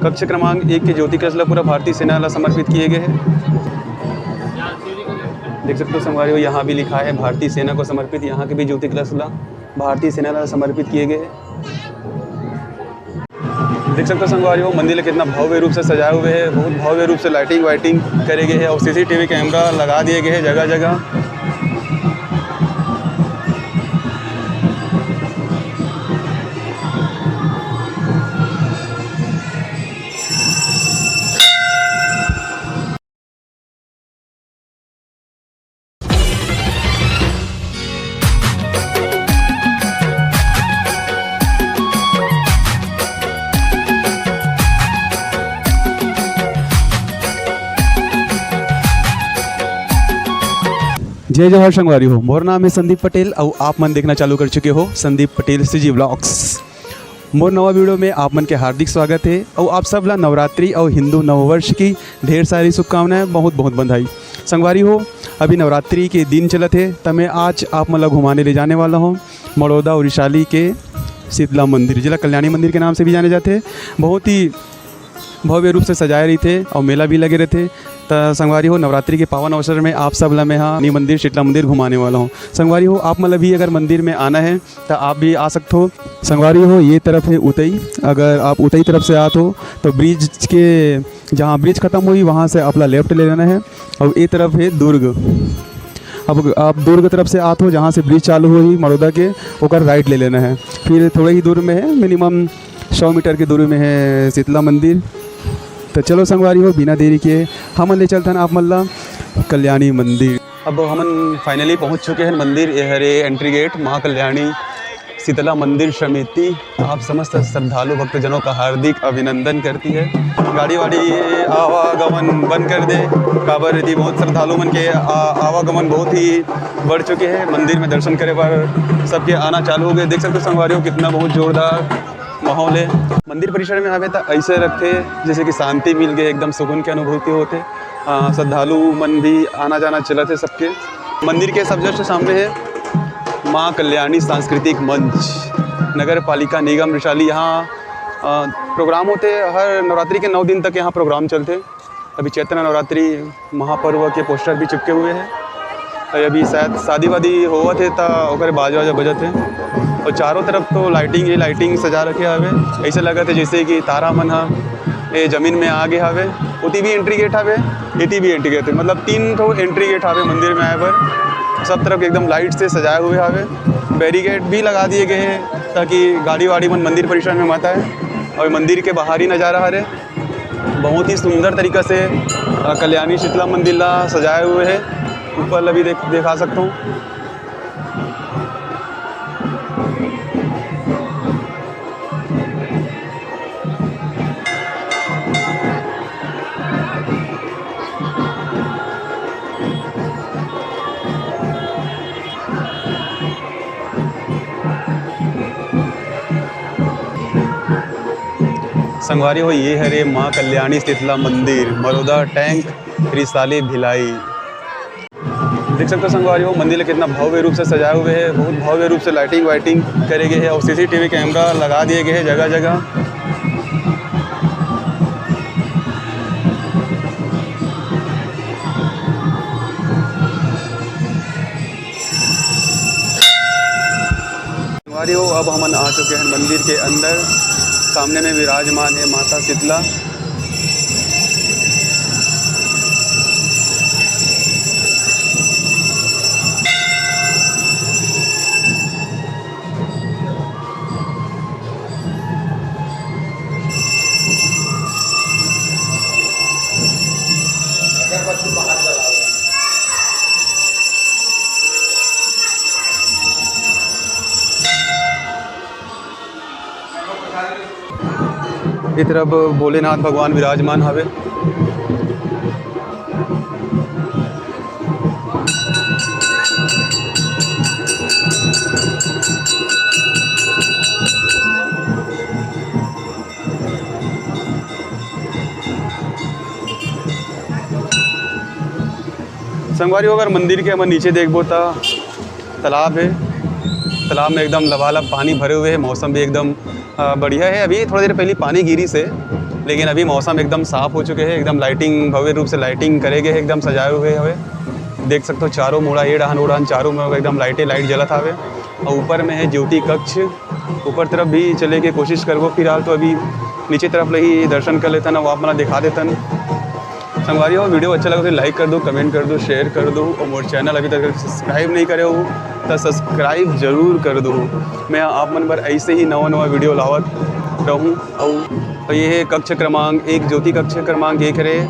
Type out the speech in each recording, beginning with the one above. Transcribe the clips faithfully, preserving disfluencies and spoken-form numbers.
कक्ष क्रमांक एक के ज्योति कलश ला पूरा भारतीय सेना ला समर्पित किए गए हैं। देख सकते हो संगवारी हो, यहाँ भी लिखा है भारतीय सेना को समर्पित, यहाँ के भी ज्योति कलश ला भारतीय सेना ला समर्पित किए गए हैं। देख सकते हो संगवारी हो, मंदिर ला कितना भव्य रूप से सजाए हुए है, बहुत भव्य रूप से लाइटिंग वाइटिंग करे गए है और सीसीटीवी कैमरा लगा दिए गए है जगह जगह। जय जोहार संगवारी हो, मोर नाम है संदीप पटेल अउ आप मन देखना चालू कर चुके हो संदीप पटेल सीजी व्लॉग्स। मोर नवा वीडियो में आप मन के हार्दिक स्वागत है अउ आप सब ला नवरात्रि अउ हिंदू नववर्ष की ढेर सारी शुभकामनाएं, बहुत बहुत बधाई। संगवारी हो, अभी नवरात्रि के दिन चलत है, त मैं आज आप मन ला घुमाने ले जाने वाला हूँ मड़ौदा और रिशाली के शीतला मंदिर, जिला कल्याणी मंदिर के नाम से भी जाने जाते हैं। बहुत ही भव्य रूप से सजाए रहिथे अउ मेला भी लगे रहिथे। त संगवारी हो, नवरात्रि के पावन अवसर में आप सब ला मैं हा नी मंदिर, शीतला मंदिर घुमाने वाला हूँ। संगवारी हो, आप मन ला भी अगर मंदिर में आना है त आप भी आ सकते हो। संगवारी हो, ये तरफ है उतई। अगर आप उतई तरफ से आत हो तो ब्रिज के, जहाँ ब्रिज खत्म होही वहाँ से आप ला लेफ्ट ले लेना है और ये तरफ है दुर्ग। अब आप दुर्ग तरफ से आत हो, जहाँ से ब्रिज चालू होही मड़ौदा के, ओकर राइट ले लेना है। फिर थोड़े ही दूर में है, मिनिमम सौ मीटर के दूरी में है शीतला मंदिर। तो चलो संगवारी हो, बिना देरी के हमन ले चलथन आप मन ला कल्याणी मंदिर। अब हमन फाइनली पहुंच चुके हैं मंदिर। ये हरे एंट्री गेट, माँ कल्याणी शीतला मंदिर समिति आप समस्त श्रद्धालु भक्तजनों का हार्दिक अभिनंदन करती है। गाड़ी वाड़ी आवागमन बंद कर दे, काबर यदि बहुत श्रद्धालु मन के आ-, आवागमन बहुत ही बढ़ चुके हैं। मंदिर में दर्शन करे बर सबके आना चालू हो गए। देख सकते हो संगवारी हो, कितना बहुत जोरदार माहौल है। मंदिर परिसर में आवे त ऐसे रखते जैसे कि शांति मिल गए, एकदम सुकून की अनुभूति होते। आ, श्रद्धालु मन भी आना जाना चलत है सबके। मंदिर के सब जस्ट सामने है माँ कल्याणी सांस्कृतिक मंच, नगर पालिका निगम रिशाली। यहाँ आ, प्रोग्राम होते हर नवरात्रि के नौ दिन तक, यहाँ प्रोग्राम चलते। अभी चैत्र नवरात्रि महापर्व के पोस्टर भी चिपके हुए हैं। और अभी शायद शादी वादी होवत है त ओकरे बाजा वाजा बजत है। और चारों तरफ तो लाइटिंग ही लाइटिंग सजा रखे हवे। ऐसे लगत है जैसे कि तारा मन हा ए जमीन में आ गए हवे। ओती भी एंट्री गेट हवे, एती भी एंट्री गेट है, मतलब तीन ठो एंट्री गेट हवे मंदिर में आए बर। सब तरफ एकदम लाइट से सजाए हुए हवे। बैरिकेड भी लगा दिए गए हैं ताकि गाड़ी वाड़ी मन मंदिर परिसर में मत आए। और मंदिर के बाहरी नज़ारा हरे, बहुत ही सुंदर तरीका से अ, कल्याणी शीतला मंदिर ला सजाए हुए है। ऊपर ला भी देख, दिखा सकता हूँ। संगवारी हो, ये हरे माँ कल्याणी शीतला मंदिर, मरोदा टैंक, रिसाली भिलाई। देख सकते हो संगवारी हो, मंदिर ला कितना भव्य रूप से सजाए हुए है, बहुत भव्य रूप से लाइटिंग वाइटिंग करे गए है और सीसीटीवी कैमरा लगा दिए गए है जगह जगह। संगवारी हो, अब हमन आ चुके हैं मंदिर के अंदर। सामने में विराजमान है माता शीतला। ये तरफ भोलेनाथ भगवान विराजमान हवे। संगवारी हो, अगर मंदिर के हमन नीचे देखबो त तालाब है, तालाब में एकदम लबालब पानी भरे हुए है, मौसम भी एकदम, अ, बढ़िया है। अभी थोड़ी देर पहले पानी गिरी से, लेकिन अभी मौसम एकदम साफ हो चुके हे, एकदम लाइटिंग, भव्य रूप से लाइटिंग करे गए हे, एकदम सजाए हुए हवे। देख सकते हो चारों मुड़ा, ये डहान, वो डहान, चारों में एकदम लाइटें, लाइट जलत हवे। और ऊपर में है ज्योति कक्ष, ऊपर तरफ भी चले के कोशिश करबो। फिलहाल तो अभी नीचे तरफ ले ही दर्शन कर लेथन, वो आप मन ला दिखा देथन। संगवारी हो, वीडियो अच्छा लगे तो लाइक कर दो, कमेंट कर दो, शेयर कर दो, और मोर चैनल अभी तक सब्सक्राइब नहीं करे हो तो सब्सक्राइब जरूर कर दो। मैं आप मन बर ऐसे ही नवा नवा वीडियो लावत रहूँ। और तो ये है कक्ष क्रमांक एक, ज्योति कक्ष क्रमांक एक हरे,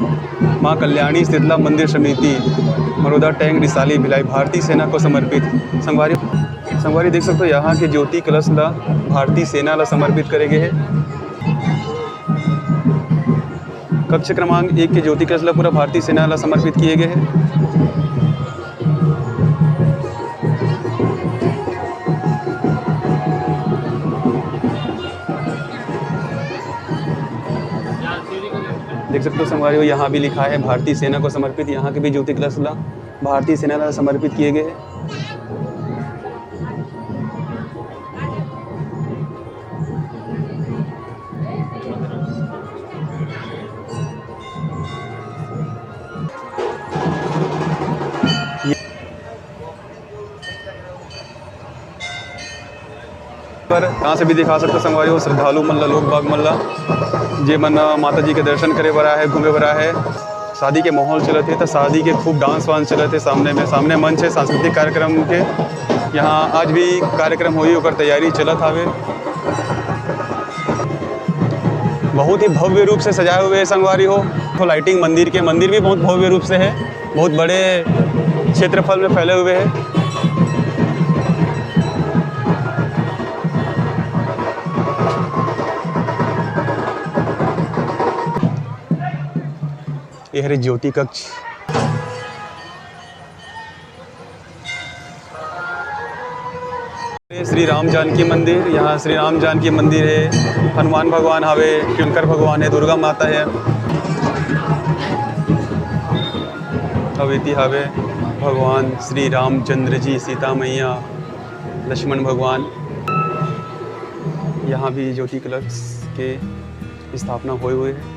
माँ कल्याणी शीतला मंदिर समिति, मरोदा टैंक, रिसाली भिलाई, भारतीय सेना को समर्पित। संगवारी, संगवारी देख सकते हो, यहाँ के ज्योति कलश ला भारतीय सेना ला समर्पित करे गए है। कक्ष क्रमांक एक के ज्योति कलश ला पूरा भारतीय सेना ला समर्पित किए गए है। देख सकते हो संगवारी हो, यहाँ भी लिखा है भारतीय सेना को समर्पित। यहाँ के भी ज्योति कलश ला भारतीय सेना ला समर्पित किए गए हैं। पर यहाँ से भी दिखा सकते हो संगवारी हो, श्रद्धालु मन ला, लोग बाग मन ला, जे मन माता जी के दर्शन करे बर आए हे, घूमे बर आए हे। शादी के माहौल चलत हे, तो शादी के खूब डांस वांस चलत हे। सामने में, सामने मंच है सांस्कृतिक कार्यक्रम के, यहाँ आज भी कार्यक्रम होही, ओकर तैयारी चलत हावे। बहुत ही भव्य रूप से सजाए हुए हैं संगवारी हो। तो लाइटिंग मंदिर के, मंदिर भी बहुत भव्य रूप से है, बहुत बड़े क्षेत्रफल में फैले हुए हैं। ये हरे ज्योति कक्ष। श्री राम जानकी मंदिर, यहाँ श्री राम जानकी मंदिर है, हनुमान भगवान हवे, शंकर भगवान है, दुर्गा माता है। अब इति हवे भगवान श्री रामचंद्र जी, सीता मैया, लक्ष्मण भगवान। यहाँ भी ज्योति कलश के स्थापना होए हुए है।